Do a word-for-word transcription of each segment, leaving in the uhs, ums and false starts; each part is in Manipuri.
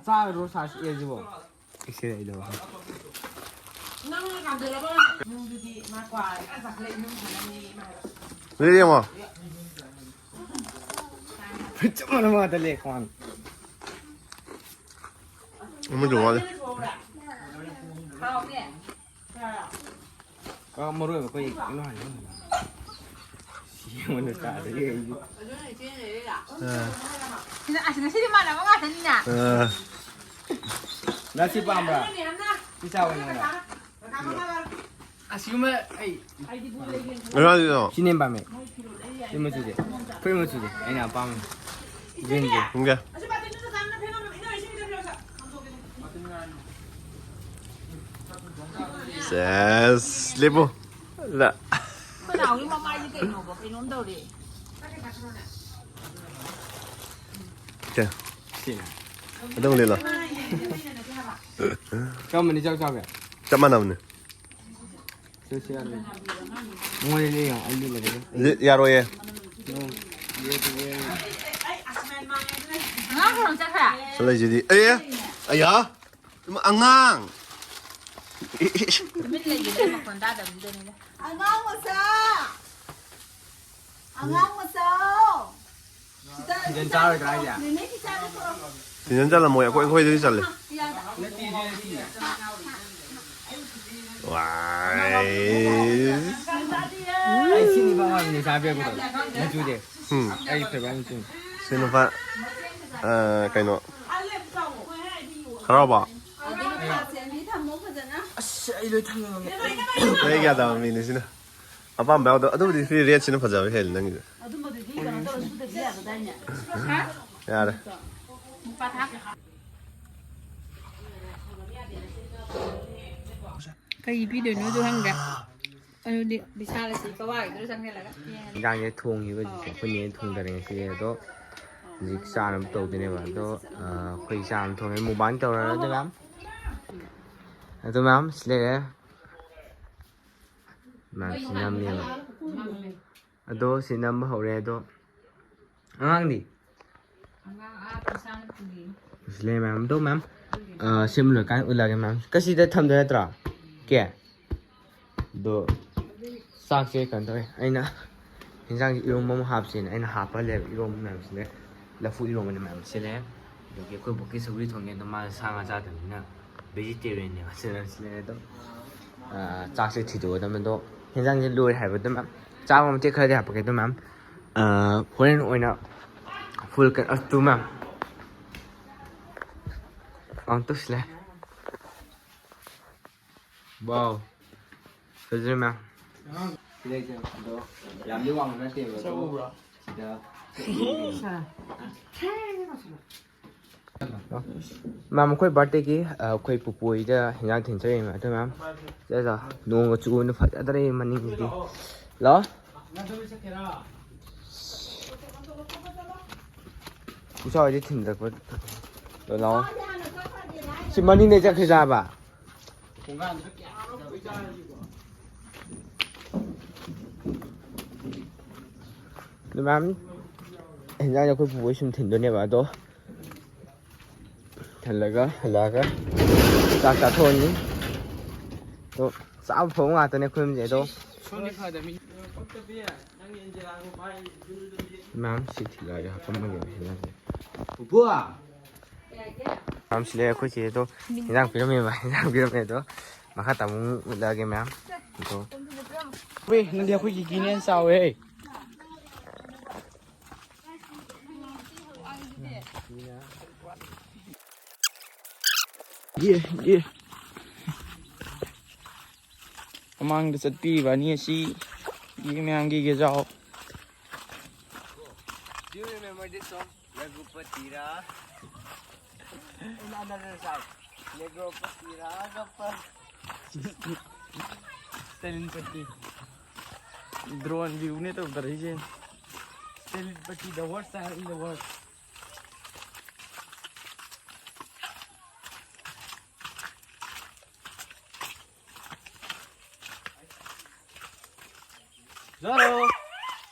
ꯆꯥꯔꯣ ꯁꯥꯁꯤ ꯑꯦꯁꯤꯕꯣ꯫ ꯏꯁꯦ ꯑꯩꯗꯣ꯫ ꯅꯪꯅ ꯀꯥꯝꯊꯣꯛꯂꯕ ꯅꯨꯡꯗꯨꯗꯤ ꯃꯥ ꯀ꯭ꯋꯥ ꯆꯥꯈꯠꯂꯛꯏ ꯅꯨꯡ ꯁꯥꯟꯅꯅꯤ ꯃꯥ꯫ ꯑꯗꯨꯗꯤ ꯌꯦꯡꯉꯣ꯫ ꯆꯞ ꯃꯥꯟꯅꯕ ꯉꯥꯛꯇ ꯂꯩ ꯀ꯭ꯋꯥ꯫ ꯑꯃꯗꯨ ꯋꯥꯠꯂꯤ꯫ ꯍꯥꯎꯅꯦ꯫ ꯑ, ꯃꯔꯨ ꯑꯣꯏꯕ ꯑꯩꯈꯣꯏ ꯀꯩꯅꯣ ꯍꯥꯟꯅ ꯁꯤ ꯑꯩꯉꯣꯟꯗ ꯆꯥꯗ꯭ꯔꯗꯤ ꯑꯩꯗꯤ꯫ ꯑꯗꯨꯅ ꯏꯆꯦꯅ ꯂꯩꯔꯛꯏꯔꯥ? ꯑ꯫ ꯁꯤꯅ, ꯑꯁ, ꯉꯁꯤꯗꯤ ꯃꯥꯟꯅꯕ ꯉꯥꯛꯇꯅꯤꯅ꯫ ꯑ꯫ ꯅꯪ ꯁꯤ ꯄꯥꯝꯕ꯭ꯔꯥ? ꯑꯗꯨꯅ ꯃꯦꯝꯅ ꯁꯤ ꯆꯥꯎ ꯑꯩꯉꯣꯟꯗ꯫ ꯀꯀꯥ ꯃꯉꯥ ꯂꯧꯔꯣ꯫ ꯑꯁꯤꯒꯨꯝꯕ ꯑꯩ ꯑꯉꯥꯡꯗꯣ꯫ ꯁꯤ ꯅꯦꯝ ꯄꯥꯝꯃꯦ꯫ ꯁꯤ ꯃꯆꯨꯁꯦ꯫ ꯐꯨꯔꯤꯠ ꯃꯆꯨꯁꯦ꯫ ꯑꯩꯅ ꯑꯄꯥꯝꯕ꯫ ꯒ꯭ꯔꯤꯟꯁꯦ꯫ ꯈꯪꯗꯦ꯫ ꯁꯦꯁ, ꯂꯦꯞꯄꯨ꯫ ꯂ-꯫ ꯈꯣꯏꯅꯥꯎꯒꯤ ꯃꯃꯥꯏꯁꯦ ꯀꯩꯅꯣꯕ? ꯀꯩꯅꯣꯝ ꯇꯧꯔꯦ꯫ ꯁꯦ꯫ ꯁꯤꯅ꯫ ꯑꯗꯨꯝ ꯂꯤꯠꯂꯣ꯫ ꯀꯔꯝꯕꯅ ꯏꯆꯥꯎ ꯆꯥꯎꯒꯦ? ꯆꯞ ꯃꯥꯟꯅꯕꯅꯦ꯫ ꯁꯦ, ꯁꯦ, ꯌꯥꯔꯦ꯫ ꯃꯉꯣꯟꯗ ꯂꯤꯠ ꯌꯦꯡꯉꯣ, ꯑꯩ ꯂꯤꯠꯂꯒꯦ꯫ ꯂꯤꯠ ꯌꯥꯔꯣꯏꯌꯦ꯫ ꯅꯣ, ꯂꯤꯠ ꯌꯦꯡꯉꯣ꯫ ꯑꯉꯥꯡ ꯈꯔ ꯆꯠꯈ꯭ꯔꯦ꯫ ꯆꯠꯂꯁꯤꯗꯤ꯫ ꯑꯦ! ꯑꯌꯥ! ꯏꯃꯥ, ꯑꯉꯥꯡ! ꯇꯨꯃꯤꯟ ꯂꯩꯈꯤꯗꯦ, ꯃꯈꯣꯟ ꯇꯥꯗꯕꯗꯨꯗꯅꯤꯗ꯫ ꯑꯉꯥꯡ ꯃꯆꯥ! ꯑꯉꯥꯡ ꯃꯆꯥ! ꯁꯤꯗ ꯁꯤꯖꯟ ꯆꯥꯔꯣꯏꯗ꯭ꯔꯥ ꯍꯥꯏꯁꯦ? ꯅꯦꯅꯦ ꯈꯤꯇ ꯊꯣꯛꯂꯛꯑꯣ꯫ ꯁꯤꯖꯟ ꯆꯜꯂꯝꯃꯣꯏ, ꯑꯩꯈꯣꯏ, ꯑꯩꯈꯣꯏꯗꯗꯤ ꯆꯜꯂꯦ꯫ ꯅꯠꯇꯦ, ꯁꯤꯗꯤ ꯅꯠꯇꯦ꯫ ꯋꯥꯏ꯫ ꯑꯩ ꯁꯤꯅꯤ ꯄꯥꯝꯃꯤꯅꯦ, ꯁꯥ ꯄꯤꯔꯛꯄꯗꯣ꯫ ꯃꯆꯨꯗꯤ? ꯎꯝ꯫ ꯑꯩ ꯐꯦꯚꯔꯥꯏꯠ ꯃꯆꯨꯅꯤ꯫ ꯁꯤ ꯅꯨꯄꯥ, ꯑ, ꯀꯩꯅꯣ, ꯍꯔꯥꯎꯕ? ꯑꯗꯨꯅ ꯐꯥꯁꯦ ꯑꯅꯤ ꯊꯝꯃꯣ ꯐꯖꯅ꯫ ꯑꯁ, ꯑꯩ ꯂꯣꯏ ꯊꯝꯕ ꯉꯝꯃꯦ꯫ ꯂꯩ ꯌꯥꯗꯕ ꯃꯤꯅꯤ ꯁꯤꯅ꯫ ꯑꯄꯥꯝꯕ ꯌꯥꯎꯗꯕ꯫ ꯑꯗꯨꯕꯨꯗꯤ ꯁꯤ ꯔꯦꯠꯁꯤꯅ ꯐꯖꯕ ꯍꯦꯜꯂꯤ ꯅꯪꯒꯤꯗꯤ꯫ ꯑꯗꯨꯝꯕꯗꯨꯗꯤ ꯀꯩꯅꯣ ꯇꯧꯔ ꯁꯨꯗꯗꯤ ꯌꯥꯕꯗꯥꯏꯅꯦ? ꯌꯥꯔꯦ꯫ ꯅꯨꯄꯥ ꯊꯥꯛ-꯫ ꯀꯩ ꯄꯤꯗꯣꯏꯅꯣꯗꯨ ꯈꯪꯗ꯭ꯔꯦ꯫ ꯑꯗꯨꯗꯤ ꯕꯤꯁꯥꯜ ꯑꯁꯤ ꯀꯋꯥꯒꯤꯗꯨꯗ ꯆꯪꯁꯤꯜꯂꯒ ꯌꯦꯡꯉꯅꯤ꯫ ꯏꯟꯖꯥꯡꯁꯦ ꯊꯣꯡꯈꯤꯕ ꯍꯧꯖꯤꯛꯁꯦ ꯑꯩꯈꯣꯏ ꯅꯦꯅ ꯊꯣꯡꯗꯔꯦ ꯉꯁꯤ꯫ ꯑꯗꯣ ꯍꯧꯖꯤꯛ ꯆꯥꯅꯕ ꯇꯧꯗꯣꯏꯅꯦꯕ꯫ ꯑꯗꯣ, ꯑ, ꯑꯩꯈꯣꯏ ꯆꯥꯅꯕ ꯊꯣꯡꯉꯦ꯫ ꯃꯨꯛꯕꯥꯡ ꯇꯧꯔꯔꯣꯏꯗ ꯃꯌꯥꯝ꯫ ꯑꯗꯣ ꯃꯌꯥꯝ ꯁꯤ ꯂꯩꯔꯦ꯫ ꯃꯌꯥꯝ ꯁꯤ ꯅꯝꯃꯦꯕ꯫ ꯑꯗꯣ ꯁꯤ ꯅꯝꯕ ꯍꯧꯔꯦ꯫ ꯑꯗꯣ ꯑꯉꯥꯡꯗꯤ? ꯁꯤ ꯂꯩ ꯃꯌꯥꯝ꯫ ꯑꯗꯣ ꯃꯌꯥꯝ, ꯑ, ꯁꯦꯝ ꯂꯣꯏꯔꯀꯥꯟꯗ ꯎꯠꯂꯛꯑꯒꯦ ꯃꯌꯥꯝ꯫ ꯀꯁꯤꯗ ꯊꯝꯗꯣꯏ ꯅꯠꯇ꯭ꯔꯣ? ꯀꯦ? ꯑꯗꯣ ꯆꯥꯛꯁꯦ ꯀꯩꯅꯣ ꯇꯧꯋꯦ꯫ ꯑꯩꯅ ꯍꯤꯟꯖꯥꯡꯁꯦ ꯏꯔꯣꯝꯕ ꯑꯃ ꯍꯥꯞꯁꯦꯅ ꯑꯩꯅ ꯍꯥꯞꯄ ꯂꯩꯕ ꯏꯔꯣꯝꯕ ꯃꯌꯥꯝꯁꯤꯅ ꯂꯐꯨ ꯏꯔꯣꯝꯕꯅꯦ ꯃꯌꯥꯝ ꯁꯤꯜꯂꯦ꯫ ꯑꯗꯒꯤ ꯑꯩꯈꯣꯏ ꯕꯣꯛꯀꯤ ꯁꯧꯒ꯭ꯔꯤ ꯊꯣꯡꯉꯦ꯫ ꯑꯗꯣ ꯃꯥꯅ ꯁꯥ ꯉꯥ ꯆꯥꯗꯕꯅꯤꯅ vegetarianꯅꯦꯕ ꯁꯤꯜꯂꯦ꯫ ꯑꯗꯣ, ꯑ, ꯆꯥꯛꯁꯦ ꯊꯤꯗꯣꯛꯑꯗꯕꯅꯦ꯫ ꯑꯗꯣ ꯍꯤꯟꯖꯥꯡꯁꯦ ꯂꯣꯏꯔꯦ ꯍꯥꯏꯕꯗꯣ ꯃꯌꯥꯝ ꯆꯥꯕ ꯃꯇꯦꯛ ꯈꯔꯗꯤ ꯍꯥꯞꯄꯛꯀꯦ꯫ ꯑꯗꯣ ꯃꯌꯥꯝ, ꯑ, ꯍꯣꯔꯦꯟ ꯑꯣꯏꯅ full cut ꯑꯁ ꯇꯨ ꯃꯌꯥꯝ ꯑꯃꯨꯛ ꯇꯧꯁꯤꯜꯂꯦ꯫ Wow꯫ ꯐꯖꯩ ꯃꯌꯥꯝ꯫ ꯁꯤꯗꯩꯁꯦ ꯑꯗꯣ ꯌꯥꯝꯗꯤ ꯋꯥꯡꯕ ꯅꯠꯇꯦꯕ ꯑꯗꯣ꯫ ꯁꯤꯗ ꯃꯌꯥꯝ ꯑꯩꯈꯣꯏ birthdayꯒꯤ, ꯑ, ꯑꯩꯈꯣꯏ ꯄꯨꯄꯨ ꯍꯣꯏꯗ ꯍꯤꯟꯖꯥꯡ ꯊꯤꯟ ꯆꯠꯂꯤꯕ ꯑꯗꯨ ꯃꯌꯥꯝ꯫ ꯆꯠꯂꯣ꯫ ꯅꯣꯡꯒ ꯆꯨꯕꯅ ꯐꯖꯗ꯭ꯔꯦ ꯃꯅꯤꯡꯗꯤ꯫ ꯂꯥꯛꯑꯣ꯫ ꯏꯆꯥ ꯍꯣꯏꯗꯤ ꯊꯤꯟꯗ꯭ꯔꯛꯄ꯫ ꯂꯥꯛꯑꯣ꯫ ꯁꯤ ꯃꯅꯤꯡꯗꯩ ꯆꯠꯈ꯭ꯔꯤꯖꯥꯕ? ꯑꯗꯨ ꯃꯌꯥꯝ ꯍꯤꯟꯖꯥꯡꯁꯦ ꯑꯩꯈꯣꯏ ꯄꯨꯄꯨ ꯍꯣꯏ ꯁꯨꯝ ꯊꯤꯟꯗꯣꯏꯅꯦꯕ꯫ ꯑꯗꯣ ꯊꯤꯜꯂꯒ ꯍꯜꯂꯛꯑꯒ ꯆꯥꯛ ꯆꯥꯊꯣꯛꯑꯅꯤ꯫ ꯑꯗꯣ ꯆꯥꯕ ꯐꯪꯕ ꯉꯥꯛꯇꯅꯦ ꯑꯩꯈꯣꯏ ꯌꯨꯝꯁꯦ꯫ ꯑꯗꯣ ꯃꯌꯥꯝ ꯁꯤ ꯊꯤꯜꯂꯛꯑꯒꯦ ꯍꯥꯄꯝꯃꯒꯦ ꯍꯤꯟꯖꯥꯡꯁꯦ꯫ ꯄꯨꯄꯨ! ꯃꯌꯥꯝ ꯁꯤꯗ ꯑꯩꯈꯣꯏ ꯆꯦꯗꯣ ꯍꯤꯟꯖꯥꯡ ꯄꯤꯔꯝꯃꯦꯕ, ꯍꯤꯟꯖꯥꯡ ꯄꯤꯔꯝꯃꯦ꯫ ꯑꯗꯣ ꯃꯈꯥ ꯇꯥꯃꯨꯛ ꯎꯠꯂꯛꯑꯒꯦ ꯃꯌꯥꯝ꯫ ꯑꯗꯣ ꯎꯏ, ꯅꯪꯗꯤ ꯑꯩꯈꯣꯏꯒꯤ ꯀꯤꯅ ꯍꯦꯟꯅ ꯆꯥꯎꯋꯦ꯫ ꯌꯦ, ꯌꯦ꯫ ꯃꯃꯥꯡꯗ ꯆꯠꯄꯤꯕ ꯑꯅꯤ ꯑꯁꯤ ꯌꯦ ꯃꯌꯥꯝꯒꯤ ꯒꯦꯖꯥꯎ꯫ Do you remember this song? Raghupathi Ra-, in another side. Raghupathi Raghupati. Stalin Patti. Drone viewꯅꯦ ꯇꯧꯗꯔꯛꯏꯁꯦ꯫ Stalin Patti, the worst side in the world. Zoro.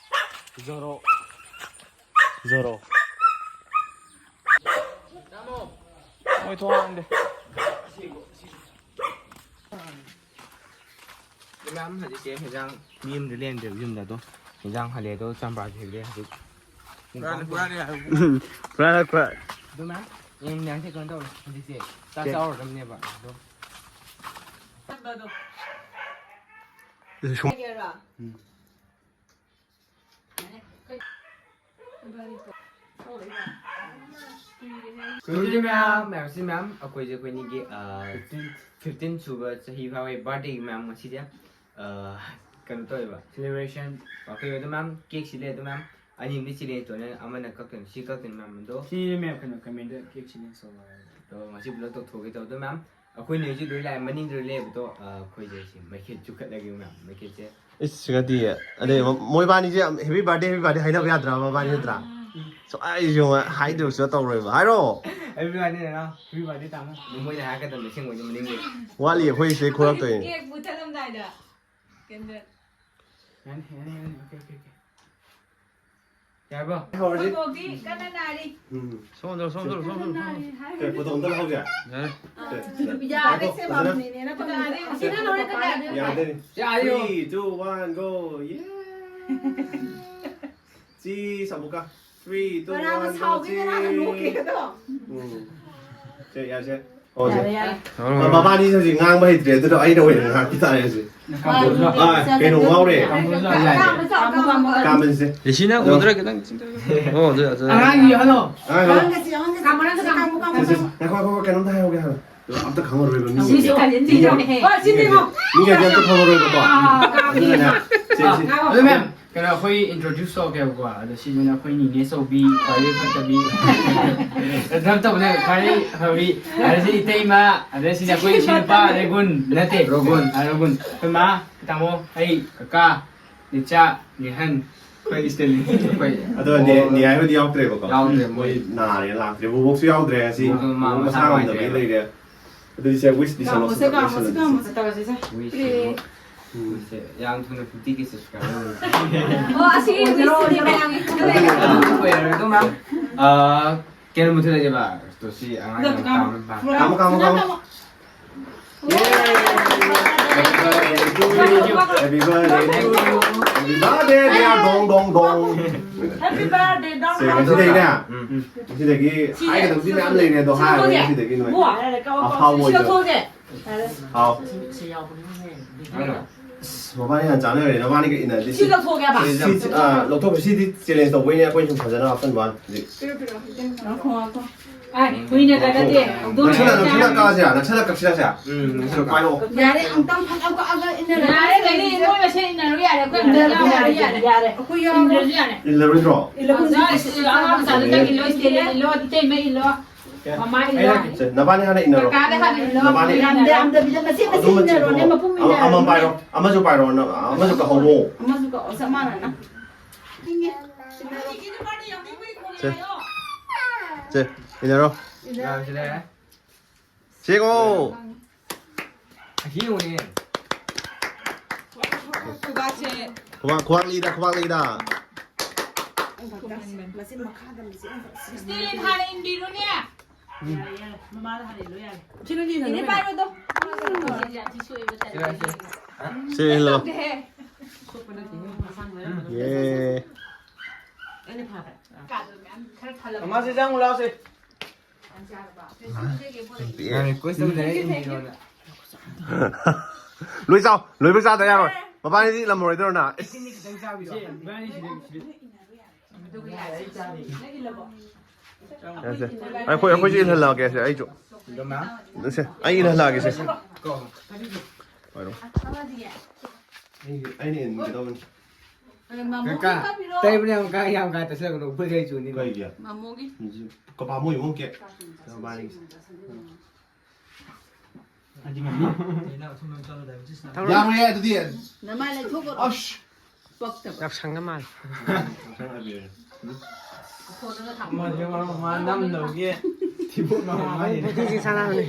Zoro. Zoro. ꯃꯣꯏ ꯊꯣꯡ ꯍꯥꯡꯗꯦ꯫ ꯃꯦꯝ, ꯍꯧꯖꯤꯛꯁꯦ ꯍꯦꯟꯖꯥꯡ ꯃꯤ ꯑꯃꯗ ꯂꯦꯟꯗꯦꯕ ꯌꯨꯝꯗ, ꯑꯗꯣ ꯍꯦꯟꯖꯥꯡ ꯍꯜꯂꯦ, ꯑꯗꯣ ꯆꯝꯄ꯭ꯔꯥꯁꯨ ꯍꯦꯛꯂꯦ ꯍꯧꯖꯤꯛ꯫ ꯄꯨꯡ ꯍꯨꯔꯥꯟ-, ꯇꯔꯥꯃꯥꯊꯣꯏ꯫ ꯍꯨꯔꯥꯟ-, ꯍꯨꯔꯥꯟ-, ꯍꯨꯔꯥꯟ-, ꯑꯗꯣ ꯃꯦꯝ, ꯌꯦꯡ ꯃꯌꯥꯝꯁꯦ ꯀꯩꯅꯣ ꯇꯧꯔꯦ ꯍꯧꯖꯤꯛꯁꯦ ꯆꯥꯛ ꯀꯦ-, ꯆꯥꯔꯨꯔꯗꯕꯅꯦꯕ, ꯑꯗꯣ꯫ ꯁꯨꯝ-, ꯎꯝ꯫ ꯁꯣꯝꯒꯤ ꯃꯌꯥꯝ, ꯃꯌꯥꯝꯁꯤ ꯃꯌꯥꯝ, ꯑꯩꯈꯣꯏꯁꯦ ꯑꯩꯈꯣꯏꯅꯤꯒꯤ, ꯑ, fifteen꯫ Fifteen ꯁꯨꯕ ꯆꯍꯤ ꯐꯥꯕꯒꯤ birthday ꯒꯤ ꯃꯌꯥꯝ ꯉꯁꯤꯁꯦ, ꯑ, ꯀꯩꯅꯣ ꯇꯧꯋꯦꯕ, celebration꯫ ꯑꯩꯈꯣꯏ ꯑꯗꯨ ꯃꯌꯥꯝ cake ꯁꯤ ꯂꯩ, ꯑꯗꯨ ꯃꯌꯥꯝ ꯑꯅꯤ ꯑꯃꯗꯤ ꯁꯤ ꯂꯩ, ꯇꯣꯅꯦ ꯑꯃꯅ ꯀꯛꯇꯣꯏꯅꯦ, ꯁꯤ ꯀꯛꯇꯣꯏꯅꯦ ꯃꯌꯥꯝ ꯑꯗꯣ꯫ ꯁꯤ ꯃꯌꯥꯝ ꯀꯩꯅꯣ comment ꯗ cake ꯁꯤ ꯂꯩ ꯇꯧꯕ ꯍꯥꯏꯕ꯫ ꯑꯗꯣ ꯉꯁꯤ vlog ꯇꯧꯊꯣꯛꯀꯦ ꯇꯧꯕ, ꯑꯗꯨ ꯃꯌꯥꯝ ꯑꯩꯈꯣꯏꯅ ꯍꯧꯖꯤꯛ ꯂꯣꯏ ꯂꯥꯛꯑꯦ, ꯃꯅꯤꯡꯗ ꯂꯣꯏ ꯂꯩꯕꯗꯣ, ꯑ, ꯑꯩꯈꯣꯏꯁꯦ ꯁꯤ ꯃꯩꯈꯦꯠ ꯆꯨꯈꯠꯂꯒꯦ ꯃꯌꯥꯝ, ꯃꯩꯈꯦꯠꯁꯦ꯫ ꯏꯁ, ꯁꯤꯒꯗꯤ꯫ ꯑꯗꯩ ꯃ-, ꯃꯣꯏꯕꯥꯅꯤꯁꯦ ꯌꯥꯝ happy birthday, happy birthday ꯍꯥꯏꯅꯕ ꯌꯥꯗ꯭ꯔꯥ ꯃꯕꯥꯅꯤ ꯅꯠꯇ꯭ꯔꯥ? ꯁꯨꯡꯍꯥꯏꯁꯨ ꯍꯥꯏꯗꯕꯁꯨ ꯇꯧꯔꯣꯏꯕ꯫ ꯍꯥꯏꯔꯣ꯫ Happy birthday ꯅꯅꯥꯎ, happy birthday ꯇꯥꯃꯣ꯫ ꯑꯗꯨ ꯃꯣꯏꯅ ꯍꯥꯏꯔꯛꯀꯗꯕꯅꯤ ꯑꯁꯦꯡꯕꯩꯗꯤ ꯃꯅꯤꯡꯗ꯫ ꯋꯥꯠꯂꯤ ꯑꯩꯈꯣꯏ ꯁꯤꯗꯩ ꯈꯣꯔꯛꯇꯣꯏꯅꯤ꯫ Cake ꯃꯨꯊꯠꯂꯝꯗꯥꯏꯗ꯫ Candle꯫ ꯌꯥꯅꯤ, ꯌꯥꯅꯤ, ꯌꯥꯅꯤ꯫ Okay, okay, okay꯫ ꯌꯥꯔꯕꯣ? ꯍꯧꯔꯁꯤ꯫ ꯑꯩꯈꯣꯏ ꯕꯣꯕꯤ ꯀꯟꯅ ꯅꯥꯔꯤ꯫ ꯎꯝ꯫ ꯁꯣꯝꯗ, ꯁꯣꯝꯗ, ꯁꯣꯝꯗ, ꯀꯟꯅ ꯁꯣꯝꯗ꯫ ꯅꯥꯔꯤ ꯍꯥꯏ꯫ ꯀꯩ, ꯐꯣꯇꯣ ꯑꯝꯇ ꯂꯧꯍꯧꯁꯦ? ꯌꯥꯔꯦ꯫ ꯑꯥ, ꯁꯦ, ꯁꯦ꯫ ꯌꯥꯔꯦ, ꯉꯥꯏꯈꯣ, ꯁꯦ, ꯐꯖꯅ꯫ ꯃꯝꯃꯤꯅꯦꯅ ꯐꯣꯇꯣ ꯌꯥꯔꯦ꯫ ꯁꯤꯅ ꯂꯣꯏꯔꯦ, ꯀꯟꯅ ꯅꯥꯔꯤ꯫ ꯌꯥꯗꯦꯅꯦ꯫ ꯌꯥꯔꯦ, ꯌꯥꯔꯦ꯫ Three, two, one, go. Yeah. Cheese, ꯑꯃꯨꯛꯀ꯫ Three, two, ꯀꯅꯥꯅ one, go, ꯁꯥꯎꯒꯦ, ꯀꯅꯥꯅ cheese꯫ ꯅꯣꯛꯀꯦ ꯑꯗꯣ? ꯎꯝ꯫ ꯁꯦ, ꯌꯥꯔꯦ, ꯁꯦ꯫ ꯑꯣ, ꯁꯦ꯫ ꯌꯥꯔꯦ, ꯌꯥꯔꯦ꯫ ꯑ, ꯃꯕꯥꯅꯤꯁꯦ ꯍꯧꯖꯤꯛ ꯉꯥꯡꯕ ꯍꯩꯇ꯭ꯔꯦ, ꯑꯗꯨꯅ ꯑꯩꯅ ꯑꯣꯏꯅ ꯉꯥꯡꯕ ꯇꯥꯔꯦ ꯍꯧꯖꯤꯛ꯫ ꯑꯥ, ꯀꯩꯅꯣ ꯉꯥꯎꯔꯦ꯫ ꯀꯥꯝꯕꯨ ꯆꯥꯎ, ꯀꯥꯝꯕꯨ ꯆꯥꯎ꯫ ꯀꯥꯝꯕꯟꯁꯦ꯫ ꯔꯤꯁꯤꯅ ꯑꯗꯣ ꯎꯗ꯭ꯔꯥ ꯈꯤꯇꯪ ꯆꯤꯡꯊꯔꯒ꯫ ꯑꯣ, ꯑꯗꯨ, ꯑꯗꯨ꯫ ꯑꯉꯥꯡꯒꯤ ꯍꯜꯂꯣ꯫ ꯑꯉꯥꯡ ꯍꯜꯂꯣ꯫ ꯀꯥꯝꯕꯨ, ꯀꯥꯝꯕꯨ, ꯀꯥꯝꯕꯨ, ꯀꯥꯝꯕꯨ꯫ ꯉꯥꯏꯈꯣ, ꯉꯥꯏꯈꯣ, ꯉꯥꯏꯈꯣ, ꯀꯩꯅꯣꯝꯇ ꯍꯥꯏꯍꯧꯒꯦ ꯍꯥꯏꯕ꯫ ꯑꯗꯣ ꯑꯝꯇ ꯈꯪꯉꯔꯣꯏꯕ ꯃꯤ꯫ ꯁꯤꯁꯨ ꯀꯥꯂꯦꯟ ꯊꯤꯔꯣ꯫ ꯍꯣꯏ, ꯁꯤꯗꯤ ꯃꯤꯒ-, ꯃꯤꯒꯗꯤ ꯑꯝꯇ ꯈꯪꯉꯔꯣꯏꯕꯀꯣ꯫ ꯑꯥ, ꯑꯥ, ꯑꯥ, ꯑꯗꯨꯅꯅꯦ, ꯑꯥ, ꯁꯦ, ꯁꯦ꯫ ꯑꯗꯣ ꯃꯦꯝ, ꯀꯩꯅꯣ, ꯑꯩꯈꯣꯏ introduce ꯇꯧꯔꯛꯀꯦꯕꯀꯣ꯫ ꯑꯗꯣ ꯁꯤꯁꯤꯅ ꯑꯩꯈꯣꯏ ꯅꯤꯅꯦ ꯑꯆꯧꯕꯤ, ꯈ꯭ꯋꯥꯏꯗꯒꯤ ꯐꯠꯇꯕꯤ꯫ ꯅꯠꯇꯕꯅꯦ, ꯈ꯭ꯋꯥꯏꯗꯒꯤ ꯐꯕꯤ꯫ ꯑꯗ ꯁꯤ ꯏꯇꯩꯃ, ꯑꯗ ꯁꯤꯅ ꯑꯩꯈꯣꯏ ꯏꯁꯨ ꯅꯨꯄꯥ, ꯑꯗ ꯒꯨꯟ, ꯅꯠꯇꯦ꯫ ꯔꯣꯒꯨꯟ꯫ ꯑ, ꯔꯣꯒꯨꯟ꯫ ꯑꯩꯈꯣꯏ ꯃꯥ, ꯇꯥꯃꯣ, ꯑꯩ, ꯀꯀꯥ, ꯅꯤꯆꯥ, ꯅꯤꯍꯟ꯫ ꯑꯩꯈꯣꯏ ꯏꯁꯇꯦꯂꯤꯟ꯫ ꯑꯩꯈꯣꯏ ꯑꯗꯣ ꯅꯦ-, ꯑꯣ꯫ ꯅꯤꯌꯥꯏ ꯍꯣꯏꯗꯤ ꯌꯥꯎꯗ꯭ꯔꯦꯕꯀꯣ꯫ ꯌꯥꯎꯗ꯭ꯔꯦ ꯃꯣꯏ꯫ ꯃꯣꯏ ꯅꯥꯔꯦ, ꯂꯥꯛꯇ꯭ꯔꯦ꯫ ꯕꯣꯕꯣꯛꯁꯨ ꯌꯥꯎꯗ꯭ꯔꯦ ꯉꯁꯤ꯫ ꯕꯣꯕꯣꯛꯇꯣ ꯃꯥ ꯕꯣꯕꯣꯛ ꯃꯁꯥ ꯃꯁꯥ ꯉꯝꯗꯕꯒꯤ ꯅꯨꯡꯉꯥꯏꯇ꯭ꯔꯦꯕ꯫ ꯂꯩꯔꯦ꯫ ꯑꯗꯨꯗꯤ ꯁꯦ, wish ꯗꯤ ꯀꯥꯝꯃꯣꯁꯦ, ꯁꯥꯟꯅꯁꯤ, ꯀꯥꯝꯃꯣꯁꯦ, ꯂꯣꯏꯁꯜꯂꯁꯤ꯫ ꯀꯥꯝꯃꯣꯁꯦ꯫ Wish ꯁꯦ꯫ ꯎꯝ꯫ Wish ꯁꯦ ꯌꯥꯝ ꯊꯨꯅ fifty K subscriber ꯑꯣꯏꯔꯁꯤ꯫ ꯑꯣ, ꯑꯁꯤꯒꯤ wish ꯁꯤꯗꯤ ꯃꯌꯥꯝꯒꯤ ꯈꯟꯕ ꯂꯩꯔꯦ꯫ ꯑꯗꯨ ꯑꯣꯏꯔꯔꯣꯏ, ꯑꯗꯨ ꯃꯌꯥꯝ, ꯑ, ꯀꯩꯅꯣ ꯃꯨꯊꯠꯂꯁꯦꯕ? ꯇꯣ ꯁꯤ ꯑꯉꯥꯡ ꯌꯥꯝ ꯀꯥꯝꯃꯦ꯫ ꯀꯥꯝꯃꯣ, ꯀꯥꯝꯃꯣ, ꯀꯥꯝꯃꯣ꯫ Happy birthday to you. Happy birthday to you. Happy birthday, dear. ꯗꯣꯡ, ꯗꯣꯡ, ꯗꯣꯡ꯫ Happy birthday, ꯗꯣꯡ, ꯁꯦ, ꯗꯣꯡ, ꯉꯁꯤꯗꯒꯤꯅꯦ, ꯗꯣꯡ꯫ ꯎꯝ꯫ ꯉꯁꯤꯗꯒꯤ ꯁꯤꯁꯦ ꯍꯥꯏꯒꯗꯕꯗꯤ ꯃꯌꯥꯝ ꯂꯩꯔꯦ, ꯑꯗꯣ ꯁꯤ ꯍꯥꯏꯔꯔꯣꯏ ꯂꯧꯊꯣꯛꯑꯁꯦ꯫ ꯉꯁꯤꯗꯒꯤ ꯅꯣꯏ ꯏꯕꯨꯡꯉꯣ, ꯑꯐꯥꯎꯕ ꯁꯤ ꯑꯣꯏꯖꯔꯣ꯫ ꯂꯧꯊꯣꯛꯑꯁꯦ꯫ ꯍꯥꯎ꯫ ꯑꯁ, ꯃꯕꯥꯅꯤ ꯍꯥꯟꯅ ꯆꯥꯅꯔꯦ, ꯅꯕꯥꯅꯤꯒ ꯏꯟꯅꯗꯤ꯫ ꯁꯤ ꯂꯧꯊꯣꯛꯑꯒꯦ ꯍꯥꯏꯕ? ꯁꯤ, ꯑꯥ, ꯂꯧꯊꯣꯛꯈ꯭ꯔꯦ꯫ ꯁꯤꯗꯤ challenge ꯇꯧꯕꯩꯅꯦ, ꯑꯩꯈꯣꯏ ꯁꯨꯝ ꯐꯖꯅ ꯍꯥꯞꯆꯤꯟꯕ ꯋꯥꯅꯤ ꯍꯧꯖꯤꯛ꯫ ꯉꯥꯏꯈꯣ, ꯉꯥꯏꯈꯣ꯫ ꯑꯥꯏ, ꯀꯨꯏꯅ ꯀꯛꯀꯗꯦ꯫ ꯍꯧꯗꯣꯡ ꯅꯛꯁꯜꯂ, ꯅꯛꯁꯜꯂ ꯀꯛꯑꯁꯦ, ꯅꯛꯁꯜꯂ ꯀꯛꯁꯤ, ꯀꯛꯁꯤ꯫ ꯎꯝ, ꯅꯛꯁꯜꯂ ꯀꯛꯑꯣ꯫ ꯄꯥꯏꯔꯛꯑꯣ꯫ ꯌꯥꯔꯦ, ꯑꯃꯨꯛꯇꯪ ꯐꯠ ꯂꯥꯎ ꯀꯛꯑꯒ ꯏꯟꯅꯔꯁꯤ꯫ ꯌꯥꯔꯦ, ꯂꯩꯔꯤ, ꯃꯣꯏ ꯃꯁꯦꯟ ꯏꯟꯅꯔꯨ ꯌꯥꯔꯦ, ꯑꯩꯈꯣꯏ ꯑꯝꯇ ꯏꯟꯅꯔꯨ ꯌꯥꯔꯦ꯫ ꯌꯥꯔꯦ, ꯑꯩꯈꯣꯏ ꯌꯥꯎꯔꯦ꯫ ꯏꯟꯅꯔꯁꯨ ꯌꯥꯔꯦ꯫ ꯏꯜꯂꯔꯣꯏꯗ꯭ꯔꯣ? ꯏꯜꯂꯔꯣꯏ꯫ ꯑꯉꯥꯡ ꯃꯆꯥꯗꯨꯗꯒꯤ ꯂꯣꯏ ꯏꯜꯂꯦ, ꯏꯜꯂꯣ, ꯏꯇꯩꯃ ꯏꯜꯂꯣ꯫ ꯃꯃꯥ ꯏꯜꯂꯣ꯫ ꯁꯦ, ꯅꯕꯥꯅꯤ ꯍꯥꯟꯅ ꯏꯟꯅꯔꯣ꯫ ꯀꯀꯥꯗ ꯍꯥꯟꯅ ꯏꯜꯂꯣ꯫ ꯅꯕꯥꯅꯤ꯫ ꯌꯥꯝꯗ-, ꯌꯥꯝꯗꯕꯤꯗ ꯃꯆꯦꯠ ꯃꯆꯦꯠ ꯑꯗꯨꯃ ꯏꯟꯅꯔꯣꯅꯦ, ꯆꯤꯡꯊꯣꯛꯑꯣ꯫ ꯃꯄꯨꯝ ꯑꯃ, ꯏꯟꯅꯔꯣ꯫ ꯑꯃ ꯄꯥꯏꯔꯣ, ꯑꯃꯁꯨ ꯄꯥꯏꯔꯣ, ꯅ-, ꯑꯃꯁꯨ ꯀꯛꯍꯧꯔꯣ꯫ ꯑꯃꯁꯨ ꯀꯛꯑꯣ, ꯆꯞ ꯃꯥꯟꯅꯅ꯫ ꯁꯦ꯫ ꯁꯦ, ꯏꯟꯅꯔꯣ꯫ ꯏꯟꯅꯔꯣ꯫ ꯁꯦꯒꯣ! ꯑꯁꯤ ꯌꯦꯡꯉꯨꯅꯦ꯫ ꯈꯨꯕꯥꯛꯁꯦ꯫ ꯈꯨꯕꯥꯛ, ꯈꯨꯕꯥꯛ ꯂꯤꯗ, ꯈꯨꯕꯥꯛ ꯂꯤꯗ꯫ ꯃꯁꯤ ꯃꯈꯥꯗ ꯃꯁꯤ ꯑꯃꯈꯛ ꯁꯤ-, ꯁ꯭ꯇꯦꯂꯤꯟ ꯍꯥꯟꯅ ꯏꯟꯕꯤꯔꯣꯅꯦ꯫ ꯌꯥꯔꯦ, ꯌꯥꯔꯦ꯫ ꯃꯃꯥꯗ ꯍꯥꯟꯅ ꯏꯜꯂꯣ ꯌꯥꯔꯦ꯫ ꯁꯤ ꯅꯪꯒꯤ ꯏꯅꯦ ꯏꯟꯅꯕꯅꯦ꯫ ꯄꯥꯏꯔꯣꯗꯣ꯫ ꯁꯤ ꯁꯣꯛꯑꯦꯕ ꯇꯜꯂꯦ꯫ ꯁꯤ ꯏꯜꯂꯣ꯫ ꯇꯧꯗꯦꯍꯦ꯫ ꯁꯣꯛꯄ ꯅꯠꯇꯦꯍꯦ꯫ ꯌꯦ꯫ ꯑꯩꯅ ꯐꯥꯕ꯫ ꯀꯥꯗꯣ ꯃꯌꯥꯝ ꯈꯔ ꯊꯜꯂꯝꯃꯣ꯫ ꯃꯃꯥꯁꯦ ꯆꯪꯉꯨ ꯂꯥꯎꯁꯦ꯫ ꯌꯥꯝ ꯆꯥꯔꯕ? ꯌꯥꯝ ꯄꯤꯛꯑꯦ꯫ ꯌꯥꯔꯦ, request ꯇꯧꯖꯔꯦ, ꯏꯟꯕꯤꯔꯣꯅ꯫ ꯂꯣꯏ ꯆꯥꯎ, ꯂꯣꯏꯕ ꯆꯥꯗ ꯌꯥꯔꯣꯏ꯫ ꯃꯕꯥꯅꯤꯗꯤ ꯏꯜꯂꯝꯃꯔꯣꯏꯗ꯭ꯔꯣ ꯅ? ꯏꯁꯤꯡꯗꯤ ꯈꯤꯇꯪ ꯆꯥꯕꯤꯔꯣ꯫ ꯁꯦ, ꯏꯕꯥꯅꯤ ꯁꯤꯗ, ꯁꯤꯗ꯫ ꯌꯥꯔꯦ, ꯁꯦ꯫ ꯑꯩꯈꯣꯏ, ꯑꯩꯈꯣꯏꯁꯨ ꯏꯜꯍꯜꯂꯛꯑꯒꯦ ꯁꯦ, ꯑꯩꯁꯨ꯫ ꯏꯟꯗꯣꯝꯅ? ꯁꯦ, ꯑꯩ ꯏꯜꯍꯜꯂꯛꯑꯒꯦ ꯁꯦ꯫ ꯀꯣ꯫ ꯄꯥꯏꯔꯣ꯫ ꯑꯩ, ꯑꯩꯅ ꯏꯟꯒꯗꯧꯕꯅꯤ꯫ ꯀꯀꯥ, ꯇꯩꯕꯅꯦ ꯌꯥꯝ ꯀꯥ, ꯌꯥꯝ ꯀꯥ ꯇꯩꯁꯜꯂꯛꯀꯅꯨ, ꯎꯐꯨꯜ ꯀꯩ ꯆꯨꯅꯤ꯫ ꯀꯩꯒꯤ? ꯃꯃꯣꯒꯤ꯫ ꯀꯄꯥ ꯃꯣꯏ ꯏꯃꯨꯡ ꯀꯦꯛ꯫ ꯃꯕꯥꯅꯤꯒꯤ꯫ ꯌꯥꯔꯣꯏꯌꯦ ꯑꯗꯨꯗꯤ꯫ ꯅꯃꯥꯏ ꯂꯩꯊꯣꯛꯀꯅꯨ꯫ ꯑꯁ꯫ ꯄꯛꯇꯕ꯫ ꯌꯥꯎꯁꯪꯒ ꯃꯥꯜꯂꯦ꯫ ꯃꯥ ꯅꯝꯗꯕꯒꯤ ꯊꯤꯕꯣꯡ ꯃꯥ ꯃꯥꯒꯤ꯫ ꯁꯤ ꯁꯥꯟꯅꯕꯅꯦ꯫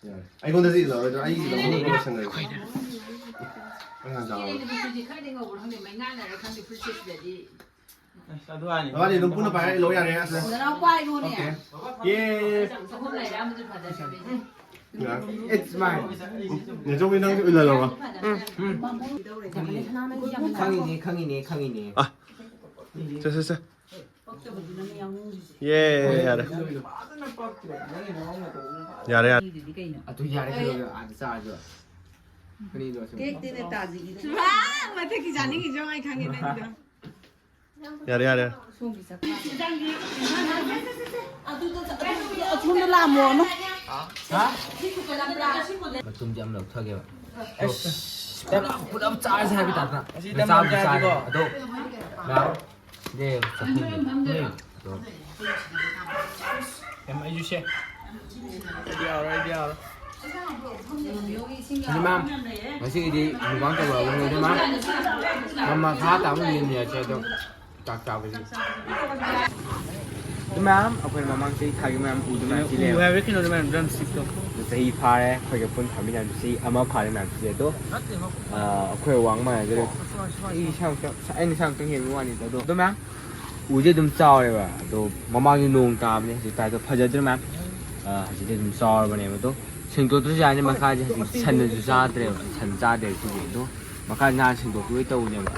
ꯌꯥꯔꯦ꯫ ꯑꯩꯉꯣꯟꯗꯗꯤ ꯏꯜꯂꯔꯣꯏꯗ꯭ꯔꯣ? ꯑꯩꯒꯤ ꯏꯜꯂꯝꯃꯒ ꯂꯣꯏꯁꯟꯈ꯭ꯔꯒꯦ꯫ ꯑꯩ ꯍꯥꯟꯅ ꯆꯥꯍꯧꯔꯒꯦ꯫ ꯅꯨꯄꯤꯗꯤ ꯈꯔꯗꯤ ꯉꯧꯕ꯭ꯔꯥ ꯈꯪꯗꯦ, ꯃꯩꯉꯥꯟꯅꯔ ꯈꯪꯗꯦ, ꯐꯨꯔꯤꯠꯁꯦ ꯁꯤꯗꯗꯤ꯫ ꯅꯕꯥꯅꯤ ꯑꯗꯨꯝ ꯄꯨꯟꯅ ꯄꯥꯏꯔ ꯂꯧ ꯌꯥꯔꯦ, ꯑꯁ꯫ ꯅꯅꯥꯎ ꯄꯥꯏꯔꯣꯅꯦ꯫ Okay. ꯌꯦ꯫ ꯆꯍꯨꯝ ꯂꯩꯔꯦ, ꯑꯃꯗꯨ ꯐꯖꯗ꯭ꯔꯦ꯫ It's mine. ꯅꯦꯆꯧꯕꯤ, ꯅꯪꯁꯨ ꯏꯜꯍꯜꯂꯧꯔꯣ꯫ ꯈꯪꯉꯤꯅꯦ, ꯈꯪꯉꯤꯅꯦ, ꯈꯪꯉꯤꯅꯦ꯫ ꯁꯦ, ꯁꯦ, ꯁꯦ꯫ ꯌꯦ, ꯌꯥꯔꯦ꯫ ꯌꯥꯔꯦ, ꯌꯥꯔꯦ꯫ ꯑꯗꯨ ꯌꯥꯔꯦ, ꯀꯩꯗꯧꯔꯒꯦ? ꯑꯥꯗ ꯆꯥꯔꯁꯨ꯫ ꯑꯅꯤꯗꯣ ꯁꯨꯝ꯫ ꯀꯦꯛꯇꯤꯅꯦ ꯇꯥꯖꯤꯒꯤꯗꯣ꯫ ꯃꯥ ꯃꯊꯛꯀꯤ ꯆꯥꯅꯤꯡꯉꯤꯁꯦ ꯌꯦꯡꯉꯣ, ꯑꯩ ꯈꯪꯉꯦ ꯅꯪꯒꯤꯗꯣ꯫ ꯌꯥꯔꯦ, ꯌꯥꯔꯦ꯫ ꯁꯣꯝꯒꯤ ꯆꯠꯄ꯫ ꯑꯁꯣꯝꯗ ꯂꯥꯛꯑꯝꯃꯣꯅꯣ꯫ ꯃꯇꯨꯝꯁꯦ ꯑꯃ ꯂꯧꯊꯒꯦꯕ꯫ ꯑꯁ, ꯄꯨꯂꯞ, ꯄꯨꯂꯞ ꯆꯥꯔꯁꯦ ꯍꯥꯏꯕ ꯇꯥꯏꯞꯇ꯫ ꯑꯁꯤ ꯃꯆꯥꯕꯨꯗꯤ ꯇꯝꯕ ꯆꯥꯔꯦ꯫ ꯌꯥꯗꯦꯀꯣ꯫ ꯑꯗꯣ, ꯃꯌꯥꯝ꯫ ꯁꯤꯗꯤ ꯆꯥꯛꯈꯨꯝꯒꯤ꯫ ꯎꯝ꯫ ꯑꯗꯣ꯫ ꯌꯥꯝ ꯑꯩꯁꯨ ꯁꯦ꯫ ꯑꯩꯗꯤ ꯌꯥꯎꯔꯣꯏ, ꯑꯩꯗꯤ ꯌꯥꯎꯔꯣꯏ꯫ ꯑꯗꯨ ꯃꯌꯥꯝ, ꯉꯁꯤꯒꯤꯗꯤ mukbang ꯇꯧꯔꯛꯑꯕꯅꯤꯅ ꯑꯗꯨꯝ ꯃꯌꯥꯝ ꯃꯃꯜ ꯈꯔ ꯇꯥꯕ ꯌꯦꯡꯃꯤꯟꯅꯔꯁꯦ ꯑꯗꯣ꯫ ꯆꯥꯛ ꯆꯥꯕꯁꯤ꯫ ꯑꯗꯨ ꯃꯌꯥꯝ, ꯑꯩꯈꯣꯏ ꯃꯃꯥꯡ ꯆꯍꯤ ꯊꯥꯒꯤ ꯃꯌꯥꯝ ꯎꯗꯨ ꯃꯌꯥꯝ ꯁꯤ ꯎ ꯂꯩꯔꯦ꯫ ꯍꯥꯏꯕ ꯀꯩꯅꯣꯗꯣ ꯃꯌꯥꯝ drumstickꯇꯣ꯫ ꯑꯗꯨ ꯆꯍꯤ ꯐꯥꯔꯦ, ꯑꯩꯈꯣꯏꯒ ꯄꯨꯟ ꯊꯥꯃꯤꯟꯅꯕꯁꯤ ꯑꯃ ꯐꯥꯔꯦ ꯃꯌꯥꯝ ꯁꯤ ꯑꯗꯣ꯫ ꯑꯥ, ꯑꯩꯈꯣꯏ ꯋꯥꯡ ꯃꯥꯟꯅꯗ꯭ꯔꯦ꯫ ꯑꯩ ꯏꯁꯥꯃꯛꯇ, ꯑꯩꯅ ꯏꯁꯥꯃꯛꯇ ꯍꯦꯟꯕ ꯋꯥꯅꯤꯗ ꯑꯗꯣ꯫ ꯑꯗꯨ ꯃꯌꯥꯝ ꯎꯁꯦ ꯑꯗꯨꯝ ꯆꯥꯎꯔꯦꯕ꯫ ꯑꯗꯣ ꯃꯃꯥꯡꯒꯤ ꯅꯣꯡ ꯇꯥꯕꯅꯦ ꯍꯧꯖꯤꯛ ꯇꯥꯏꯗꯣ ꯐꯖꯗ꯭ꯔꯦ ꯃꯌꯥꯝ꯫ ꯑꯥ, ꯍꯧꯖꯤꯛꯇꯤ ꯑꯗꯨꯝ ꯆꯥꯎꯔꯕꯅꯦꯕ꯫ ꯑꯗꯣ ꯁꯦꯡꯗꯣꯛꯇ꯭ꯔꯁꯨ ꯌꯥꯅꯤ, ꯃꯈꯥꯁꯦ ꯍꯧꯖꯤꯛ ꯁꯟꯅꯁꯨ ꯆꯥꯗ꯭ꯔꯦꯕ꯫ ꯁꯟ ꯆꯥꯗꯦꯕ ꯁꯤꯁꯦ꯫ ꯑꯗꯣ ꯃꯈꯥ ꯅꯍꯥꯟ ꯁꯦꯡꯗꯣꯛꯄꯤꯌꯣ ꯇꯧꯕꯅꯦꯕ꯫